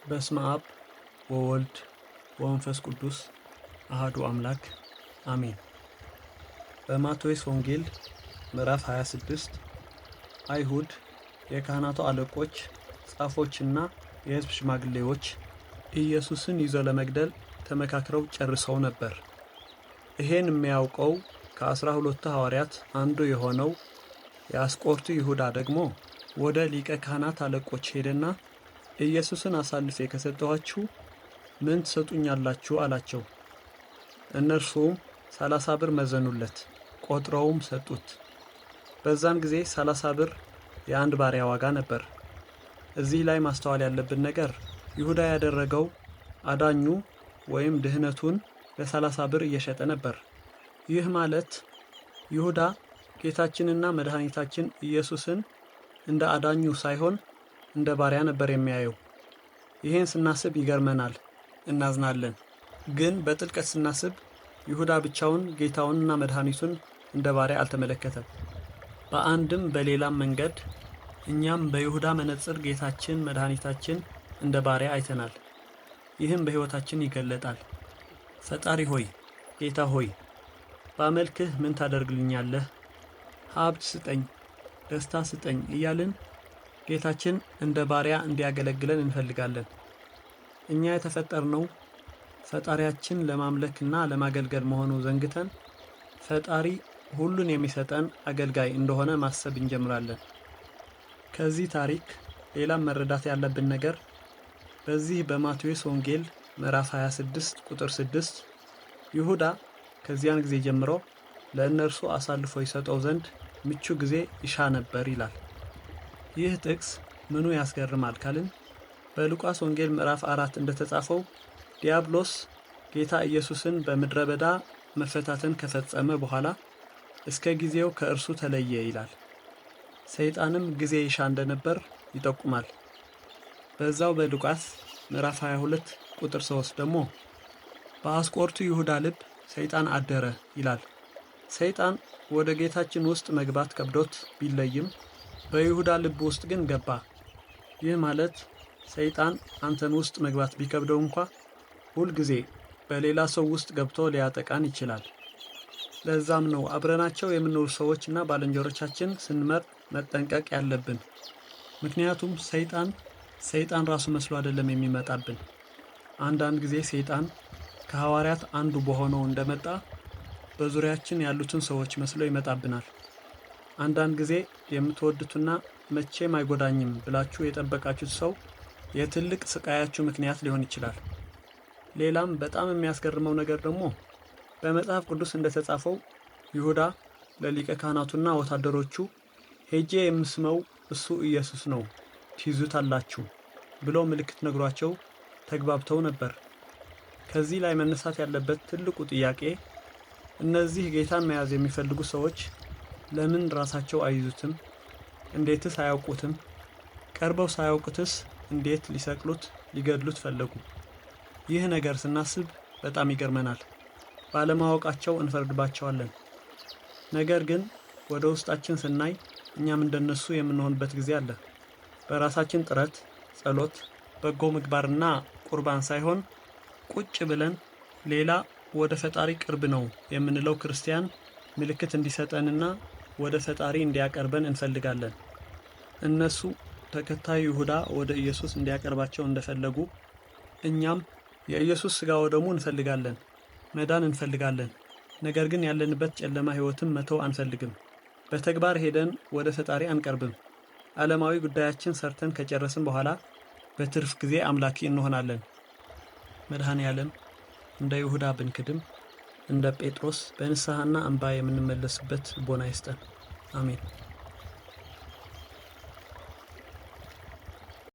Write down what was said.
በስመ አብ ወወልድ ወመንፈስ ቅዱስ አሐዱ አምላክ አሜን። በማቴዎስ ወንጌል ምዕራፍ 26 አይሁድ፣ የካህናቱ አለቆች፣ ጻፎችና የሕዝብ ሽማግሌዎች ኢየሱስን ይዘው ለመግደል ተመካክረው ጨርሰው ነበር። ይሄን የሚያውቀው ከ12ቱ ሐዋርያት አንዱ የሆነው የአስቆርቱ ይሁዳ ደግሞ ወደ ሊቀ ካህናት አለቆች ሄደና ኢየሱስን አሳልፌ ከሰጠኋችሁ ምን ትሰጡኛላችሁ? አላቸው። እነርሱም 30 ብር መዘኑለት፣ ቆጥረውም ሰጡት። በዛን ጊዜ 30 ብር የአንድ ባሪያ ዋጋ ነበር። እዚህ ላይ ማስተዋል ያለብን ነገር ይሁዳ ያደረገው አዳኙ ወይም ድህነቱን ለ30 ብር እየሸጠ ነበር። ይህ ማለት ይሁዳ ጌታችንና መድኃኒታችን ኢየሱስን እንደ አዳኙ ሳይሆን እንደ ባሪያ ነበር የሚያየው። ይህን ስናስብ ይገርመናል፣ እናዝናለን። ግን በጥልቀት ስናስብ ይሁዳ ብቻውን ጌታውንና መድኃኒቱን እንደ ባሪያ አልተመለከተም። በአንድም በሌላም መንገድ እኛም በይሁዳ መነጽር ጌታችን መድኃኒታችን እንደ ባሪያ አይተናል። ይህም በሕይወታችን ይገለጣል። ፈጣሪ ሆይ፣ ጌታ ሆይ፣ ባመልክህ ምን ታደርግልኛለህ? ሀብት ስጠኝ፣ ደስታ ስጠኝ እያልን ጌታችን እንደ ባሪያ እንዲያገለግለን እንፈልጋለን። እኛ የተፈጠርነው ፈጣሪያችን ለማምለክና ለማገልገል መሆኑ ዘንግተን ፈጣሪ ሁሉን የሚሰጠን አገልጋይ እንደሆነ ማሰብ እንጀምራለን። ከዚህ ታሪክ ሌላም መረዳት ያለብን ነገር በዚህ በማቴዎስ ወንጌል ምዕራፍ 26 ቁጥር 6 ይሁዳ ከዚያን ጊዜ ጀምሮ ለእነርሱ አሳልፎ ይሰጠው ዘንድ ምቹ ጊዜ ይሻ ነበር ይላል። ይህ ጥቅስ ምኑ ያስገርማል ካልን በሉቃስ ወንጌል ምዕራፍ 4 እንደተጻፈው ዲያብሎስ ጌታ ኢየሱስን በምድረ በዳ መፈታተን ከፈጸመ በኋላ እስከ ጊዜው ከእርሱ ተለየ ይላል። ሰይጣንም ጊዜ ይሻ እንደነበር ይጠቁማል። በዛው በሉቃስ ምዕራፍ 22 ቁጥር 3 ደግሞ በአስቆርቱ ይሁዳ ልብ ሰይጣን አደረ ይላል። ሰይጣን ወደ ጌታችን ውስጥ መግባት ከብዶት ቢለይም በይሁዳ ልብ ውስጥ ግን ገባ። ይህ ማለት ሰይጣን አንተን ውስጥ መግባት ቢከብደው እንኳ ሁል ጊዜ በሌላ ሰው ውስጥ ገብቶ ሊያጠቃን ይችላል። ለዛም ነው አብረናቸው የምንውል ሰዎችና ባልንጀሮቻችን ስንመርጥ መጠንቀቅ ያለብን። ምክንያቱም ሰይጣን ሰይጣን ራሱ መስሎ አይደለም የሚመጣብን። አንዳንድ ጊዜ ሰይጣን ከሐዋርያት አንዱ በሆነው እንደመጣ በዙሪያችን ያሉትን ሰዎች መስሎ ይመጣብናል። አንዳንድ ጊዜ የምትወዱትና መቼም አይጎዳኝም ብላችሁ የጠበቃችሁት ሰው የትልቅ ስቃያችሁ ምክንያት ሊሆን ይችላል። ሌላም በጣም የሚያስገርመው ነገር ደግሞ በመጽሐፍ ቅዱስ እንደተጻፈው ይሁዳ ለሊቀ ካህናቱና ወታደሮቹ ሄጄ የምስመው እሱ ኢየሱስ ነው፣ ትይዙታላችሁ ብሎ ምልክት ነግሯቸው ተግባብተው ነበር። ከዚህ ላይ መነሳት ያለበት ትልቁ ጥያቄ እነዚህ ጌታን መያዝ የሚፈልጉ ሰዎች ለምን ራሳቸው አይይዙትም? እንዴትስ አያውቁትም? ቀርበው ሳያውቁትስ እንዴት ሊሰቅሉት ሊገድሉት ፈለጉ? ይህ ነገር ስናስብ በጣም ይገርመናል። ባለማወቃቸው እንፈርድባቸዋለን። ነገር ግን ወደ ውስጣችን ስናይ እኛም እንደነሱ የምንሆንበት ጊዜ አለ። በራሳችን ጥረት፣ ጸሎት፣ በጎ ምግባርና ቁርባን ሳይሆን ቁጭ ብለን ሌላ ወደ ፈጣሪ ቅርብ ነው የምንለው ክርስቲያን ምልክት እንዲሰጠንና ወደ ፈጣሪ እንዲያቀርበን እንፈልጋለን። እነሱ ተከታዩ ይሁዳ ወደ ኢየሱስ እንዲያቀርባቸው እንደፈለጉ እኛም የኢየሱስ ሥጋ ወደሙ እንፈልጋለን፣ መዳን እንፈልጋለን። ነገር ግን ያለንበት ጨለማ ሕይወትም መተው አንፈልግም። በተግባር ሄደን ወደ ፈጣሪ አንቀርብም። ዓለማዊ ጉዳያችን ሰርተን ከጨረስን በኋላ በትርፍ ጊዜ አምላኪ እንሆናለን። መድኃኔ ዓለም እንደ ይሁዳ ብንክድም እንደ ጴጥሮስ በንስሐና እንባ የምንመለስበት ልቦና ይስጠን። አሜን።